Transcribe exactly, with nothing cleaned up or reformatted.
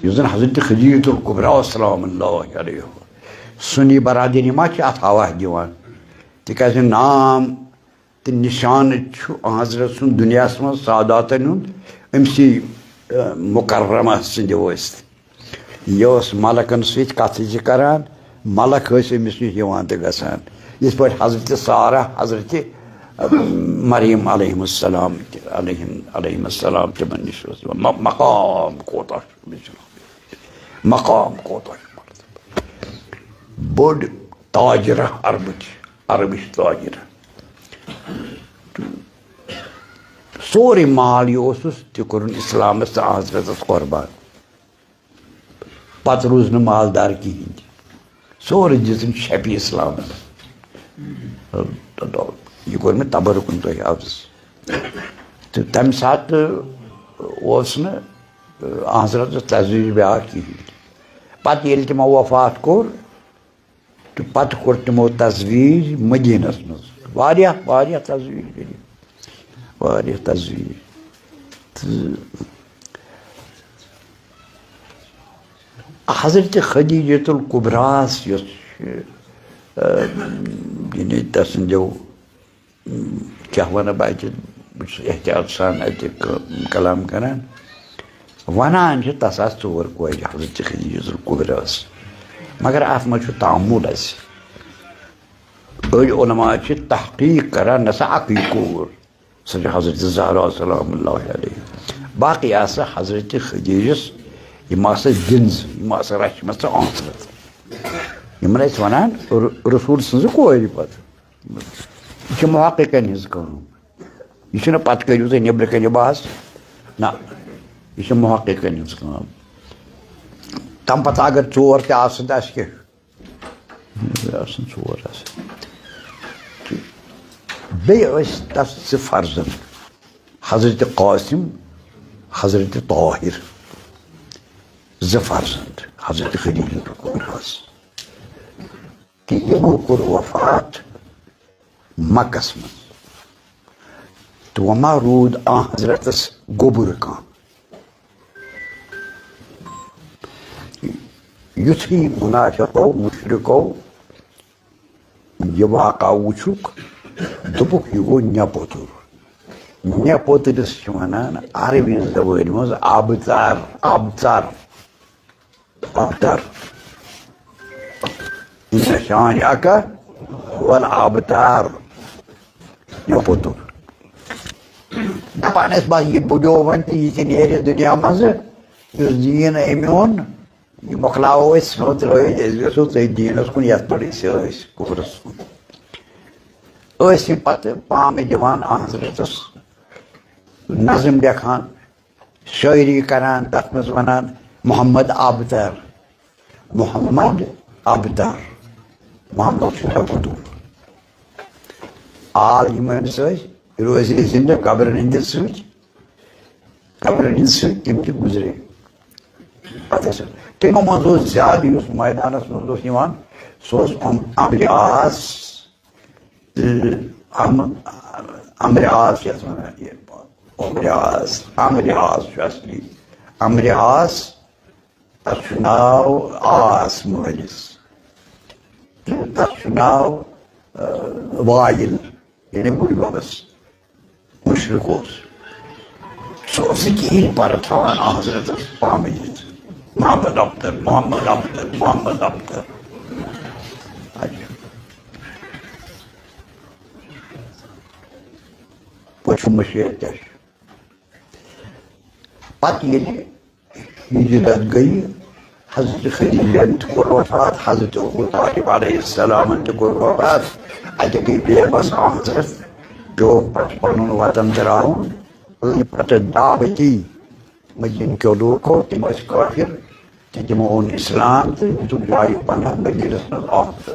یُس زن حضرت خدیجہ الکبریٰ سلام اللہ علیہ سُنٛد یہِ برادری ما چھِ اتھ ہوا دِوان؟ تِکیازِ نام تہٕ نشانہٕ چھُ حضرت سُنٛد دُنیاہس منٛز ساداتن ہُنٛد، أمۍ سٕے، ٲ، مکرمہ سٕنٛدِ وٲسۍ۔ یہِ اوس ملکن سۭتۍ کتھٕ زِ کران، ملک ٲسۍ أمِس نِش یِوان تہٕ گژھان۔ یِتھ پٲٹھۍ حضرت سارہ، حضرت، ٲ، مریم علیہم السلام تہِ، علیہم، علیہم السلام تِمن نِش اوس یِوان۔ م-، مقام کوتاہ چھُ أمِس جناب؟ مقام کوتاہ چھُ؟ بٔڑ تاجرہ عربٕچ، عربٕچ تاجرہ۔ سورُے مال یہِ اوسُس، تہِ کوٚرُن اسلامس تہٕ حضرتس قربان۔ پتہٕ روٗز نہٕ مالدار کِہیٖنۍ تہِ۔ سورُے دِژٕن شیٚپہِ اسلامس۔ یہِ کوٚر مےٚ تبرکن تۄہہِ عرض۔ تہٕ تمہِ ساتہٕ اوس نہٕ حضرتس تزویٖر بیٛاکھ کِہیٖنۍ تہِ۔ پتہٕ ییٚلہِ تِمو وفات کوٚر، تہٕ پتہٕ کوٚر تِمو تزویٖج مدیٖنس منٛز۔ واریاہ، واریاہ تزویٖج کٔرِکھ۔ واریاہ تزویٖج۔ تہٕ حضرت خدیجۃ الکبریٰ ہس یۄس چھِ، ٲ، یعنی تسٕنٛدیو کیٛاہ وَنہٕ بہٕ اَتہِ، بہٕ چھُس احتیاط سان اَتہِ کٲ-، کلام کران۔ وَنان چھِ تَس آسہٕ ژور کورِ، حضرت خدیجہ الکبریٰ ٲس۔ مگر اَتھ منٛز چھُ تعامُل اَسہِ۔ أڑۍ علماء چھِ تحقیق کران، نہ سا اَکٕے کوٗر، سۄ چھِ حضرت زہرا سلام اللہ علیہ۔ باقٕے آسہٕ حضرت خدیجس، یِم آسہٕ گِنٛزٕ، یِم آسہٕ رچھمژٕ آنٛسرٕ۔ یِمن ٲسۍ وَنان ر-، رسول سٕنٛزٕ کورِ پتہٕ۔ یہِ چھِ محققن ہٕنٛز کٲم۔ یہِ چھُنہٕ پتہٕ کٔرِو تُہۍ نیٚبرٕ کنہِ بحث۔ نہ، یہِ چھِ محققن ہٕنٛز کٲم۔ تَمہِ پتہٕ اگر ژور تہِ آسن تہٕ اَسہِ کیٛاہ؟ آسن ژور آسن۔ بیٚیہِ ٲسۍ تَس زٕ فرزند، حضرت قاسم، حضرت طاہر۔ زٕ فرزند حضرت خدیجہ تہٕ کوٚر حظ۔ تہٕ یِمو کوٚر وفات مکس منٛز۔ تہٕ وۄنۍ ما روٗد آن حضرتس گوٚبُر کانٛہہ؟ یُتھُے منافقو، مشرکو یہِ واقعہ وُچھُکھ، دوٚپُکھ، یہِ گوٚو نٮ۪پوٚتُر۔ نٮ۪پوٚتُرِس چھِ وَنان عربی زبٲنۍ منٛز ابتر، ابتر۔ ابتر۔ ان شانئک هو الابتر۔ یہِ پوٚتُر۔ دَپان ٲسۍ، بس یہِ بُڈیو وۄنۍ تہٕ یہِ تہِ نیرِ دُنیا منٛزٕ۔ یُس دیٖن أمۍ اوٚن، یہِ مۄکلاوو أسۍ ژھیوٚن ترٲوِتھ، أسۍ گژھو تٔتھۍ دیٖنس کُن، یتھ پٮ۪ٹھ أسۍ ٲسۍ، کُفرس کُن۔ ٲسۍ یِم پتہٕ پامہٕ دِوان حضرتس، نظم لیکھان، شٲعری کران، تتھ منٛز ونان محمد ابتر، محمد ابتر، محمد چھُ مےٚ پوٚتُس۔ آل یِم أمِس ٲسۍ، روزِ زِندٕ قبرن ہٕنٛدِ سۭتۍ، قبرن ہٕنٛدِ سۭتۍ تِم تہِ گُزرے۔ پتہٕ ٲسۍ تِمو منٛز اوس زیادٕ، یُس مٲدانس منٛز اوس یِوان، سُہ اوس عم-، عمرِ عاص۔ تہٕ عم-، عمرِ عاص چھِ یَتھ وَنان، یہِ عمرِ عاص، عمرِ عاص چھُ اصلی۔ عمرِ عاص، تَتھ چھُ ناو عاص مٲلِس۔ تہٕ تَتھ چھُ ناو، ٲ، وائل، یعنی بُڈۍ بَبَس۔ مُشرِک اوس۔ سُہ اوس نہٕ کِہیٖنۍ پَرٕ تھاوان حضرتَس پامہٕ دِتھ۔ محمد ابتر، محمد ابتر، محمد ابتر۔ اچھا۔ وٕچھِو مُشکِل کیٛاہ چھُ۔ پتہٕ ییٚلہِ ہِجرت گٔیہِ، حضرت خدیجہ تہِ کوٚر وفات، حضرت ابو طالب علیہ السلام تہِ کوٚر وفات۔ اَتہِ گٔے بے بس حضرت، پیوٚو پتہٕ پنُن وطن تراوُن۔ پتہٕ دعوتی مدیٖنہٕ کیو لوٗکو، تِم ٲسۍ کٲفِر، تہٕ تِمو اوٚن اِسلام تہٕ دیُتُکھ جایہِ پناہ مدیٖنس منٛز آمُت۔